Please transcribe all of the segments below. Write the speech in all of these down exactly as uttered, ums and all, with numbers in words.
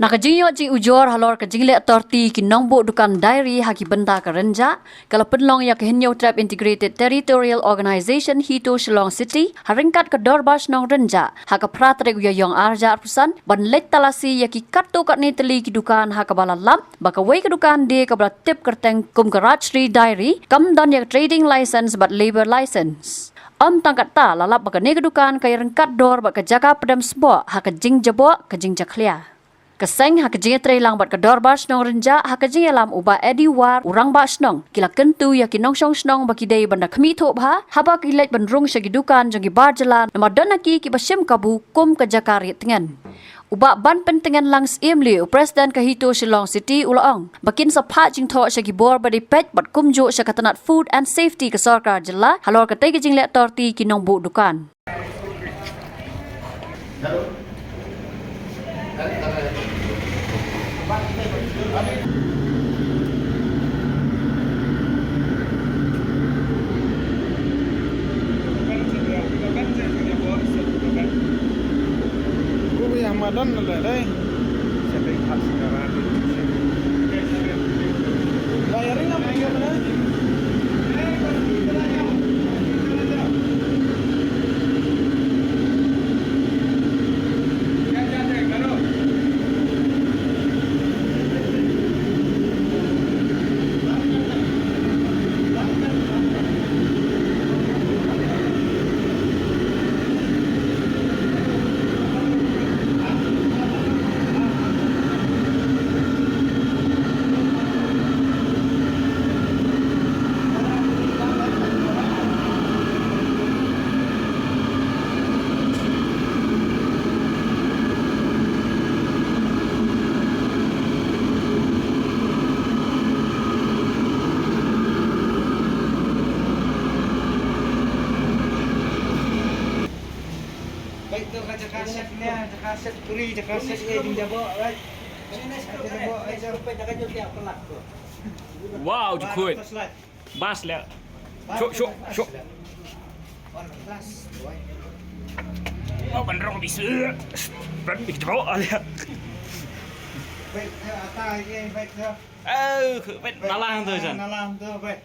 Na ka jingïoh jingujor halor ka jingleh torti ki nongbuh dukan diary ha ki bynta ka Rynjah, ka la pynlong ïa ka Hynñiewtrep Integrated Territorial Organization HITO Shillong City, ha ryngkat ka Dorbar Shnong Rynjah, ha ka phra tarik u Ïaïong arhajar arphew san, ban leit talasi ïa ki katto katne tylli ki dukan ha kaba la lap ba kawei ka dukan de kaba la tip kyrteng kum ka Rajshri Diary, kam don ïa ka trading license bad labour license. Ym tang katta, la lap ba kane ka dukan ka ïaryngkat dor bad ka jaka pdem sboh ha ka jingjaboh ka jingjakhlia. Ka seng ha ka jingïatreilang bad ka Dorbar Shnong Rynjah ha ka jingïalam u Bah Eddie War, u Rangbah Shnong, ki la kyntu ïa ki nongshong shnong ba ki dei ban da khmih thuh bha haba ki leit ban rung sha ki dukan jong ki bar jylla, namar don na ki kiba shim kabu kum ka jaka riat tngen. U Bah Banpyntngen Langsyiem Lee, u President ka HITO Shillong City, u la ong ba kin sa phah jingthoh sha ki bor ba dei peit bad kumjuh sha ka tnat Food and Safety ka sorkar jylla halor katei ka jingleh torti ki nongbuh dukan. Baik tu, ka jaka set ni, jaka set kuri, jaka set eh, di jabok, right? Di jabok, eh, jabok, eh, jaka jauh dia pelak tu. Wow, jukut. Bas leh. Shuk, shuk, shuk. Oh, ban rong bisi. Ban bisi jauh leh. Baik, eh, atas, eh, baik, eh. Eh, baik, nalang tu, Jan. Nalang tu, baik.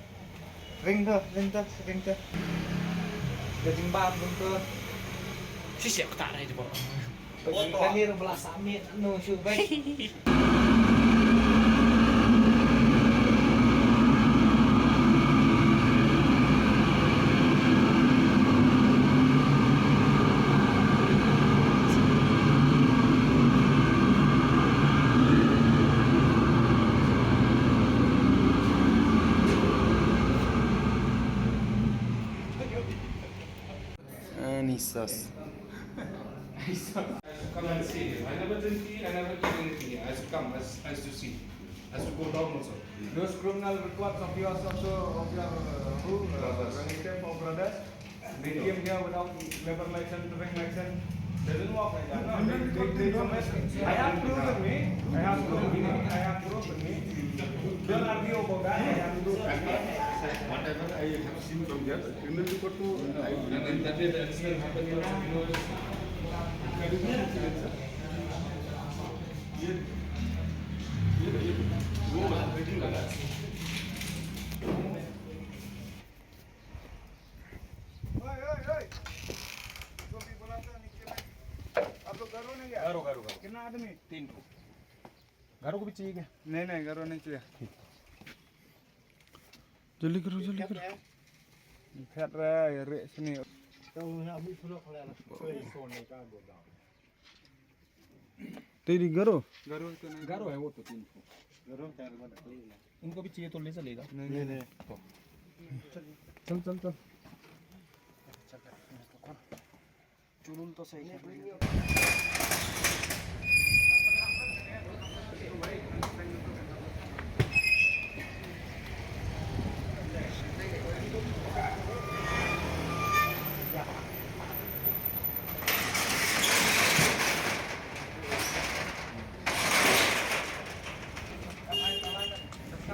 Ring tu, ring tu, ring tu. Ka jingbam tu. Shisha, aku tak ada di bawah. Kali ru belas amit, anu, shu, baik. Anisas. Come and see. I never drink tea, I never drink anything. I used to come, I used, I used to see. I used to go down also. Those criminal records of yours also, of your, uh, who, uh, brothers. Relative or brothers, they came here without labour license, driving license. Doesn't work like that, no? They, they, they, I have proof with me. I have proof with me. I have proof with me. Don't argue about that. I have proof with me. Whatever I have seen from there, criminal report to, I, and that way the accident happened, you know, it's, ये, ये, ये, वो breaking वाला। ओए, ओए, ओए। इसको भी बुलाता, नीचे में। आप लोग घरों नहीं गया? घरों, घरों, घरों। कितना आदमी? तीन ठो। घरों को भी चाहिए क्या? नहीं, नहीं, घरों नहीं चाहिए। जल्दी करो, जल्दी करो। Phet re, re sini. Tadi di Garo? Garo itu नहीं। घरों है वो तो तीन ठो। घरों क्या, घरों नहीं। उनको भी चाहिए तो ले चलेगा। नहीं, नहीं, नहीं। चल, चल, चल। चुरुल तो सही है।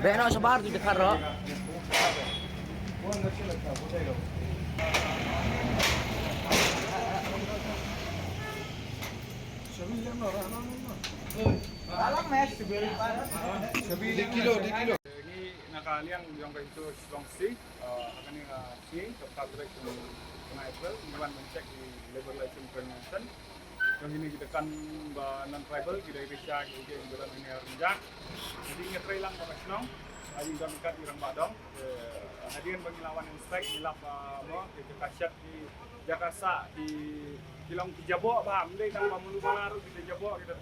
Beh, noh shabar tu dekat ro. Kilo, kilo. Ngi na ka liang jong ka Shillong City, ha kane ka sngi ka pynrek jong ka April, ngi wan ban check ïa ki labour license, trading license. Jong kine ki dukan ba non tribal, ki dei ki sha ki, ki ba don ha kane ka rangbah. Hadien ngi trei lang bad ka shnong, hadien don kat ki rangbah dong. Hadien ba ngi la wan inspect, ngi lap ba mo ki jaka shet, ki jaka sah, ki, ki long ki jaboh ba, ym dei tang ba mulu mala ruh ki jaboh, ki da,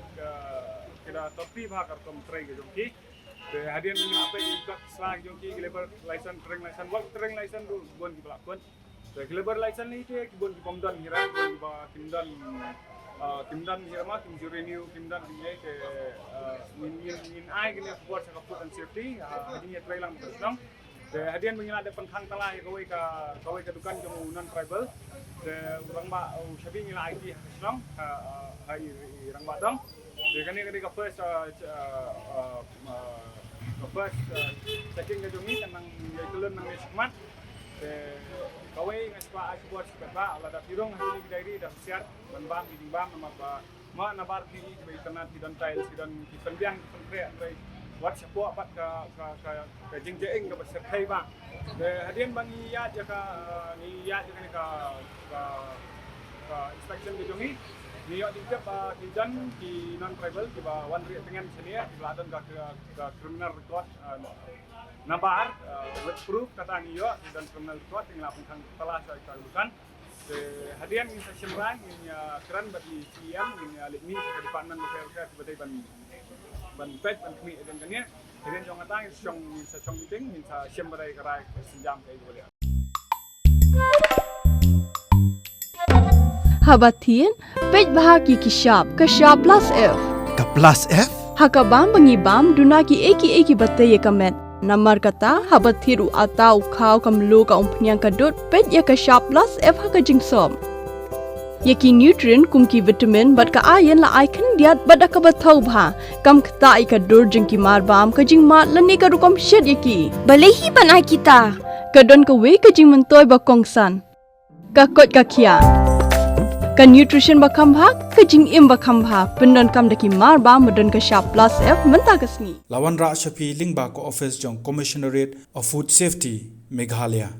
ki da topi ba ka rukom trei ka jong ki. Te hadien ba ngi la peit ki kot sla ki jong ki, ki labour license, trading license, work trading license ruh bun ki ba la kut. Te ki labour license ne te ki bun ki bym don hi ra, ki bun ba kim don, kim don hi ra ma, kim ju renew, kim don hi te ngin, ngin, ngin ai kine khubor sha ka Food and Safety, hadien ngi trei lang bad ka shnong. Te hadien ba ngi la dep pynkhang tala ïa kawei ka, kawei ka dukan jong u non tribal. Te u rangbah, u shabi ngi la aiti ha ka shnong, ha, ha i, i rangbah dong. Te kane ka dei ka first, ka first checking ka jong ngi, kan nang ïa kyllon nangne shakhmat. Te kawei nga sngewbha ai khubor sha ki paidbah, lada phi rung ha kine ki diary da husiar ban bam ki jingbam namar ba ma nabar ki, ki ba itynnad ki don tiles, ki don ki pynbiang ki pynkhreh, hynrei wat shapoh pat ka, ka, ka, ka jingjahing kaba shyrkhei ba. Te hadien ba ngi ïaid ïa ka, ngi ïaid ïa kane ka, ka, ka inspection ka jong ngi, ngi ïoh jingtip ba ki don ki non tribal kiba wan rieh tngen shane, kiba la don ka, ka, ka criminal record nabar, with proof kata ngi ïoh ki don criminal record, ngi la pynkhang tala sha ita ka dukan. Te hadien ngin sa shim rai, ngin ïa kren bad i C E M, ngin ïa leit mih sha ka department bapher bapher ba dei ban, ban peit ban khmih hadien kane. Hadien jong kata ngin sa shong, ngin sa shong meeting, ngin sa shim ba dei ka rai ka sienjam kaei kaba leh. Haba thied, peit bha ki ki shap, ka shap plus F. Ka plus F? Ha ka bam ba ngi bam, duna kiei kiei kiba tei ïa ka met. Namar kata, haba thied u atta, u khaw, ka mluh, ka umphniang, ka dud, peit ïa ka shap plus F ha ka jingsop. Ïa ki nutrient kum ki vitamin bad ka iron la ai khyndiat bad da kaba thaw bha. Kam ktah ïa ka dur jong ki marbam, ka jingmad lane ka rukom shet ïa ki. Balei hi ban ai kita? Ka don kawei ka jingmyntoi ba kongsan. Ka koit ka khiah. Ka nutrition ba kham bha, ka jingim ba kham bha. Pyndonkam da ki marbam ba don ka shap plus F mynta ka sngi. La wanrah sha phi lyngba ka office jong Commissionerate of Food Safety, Meghalaya.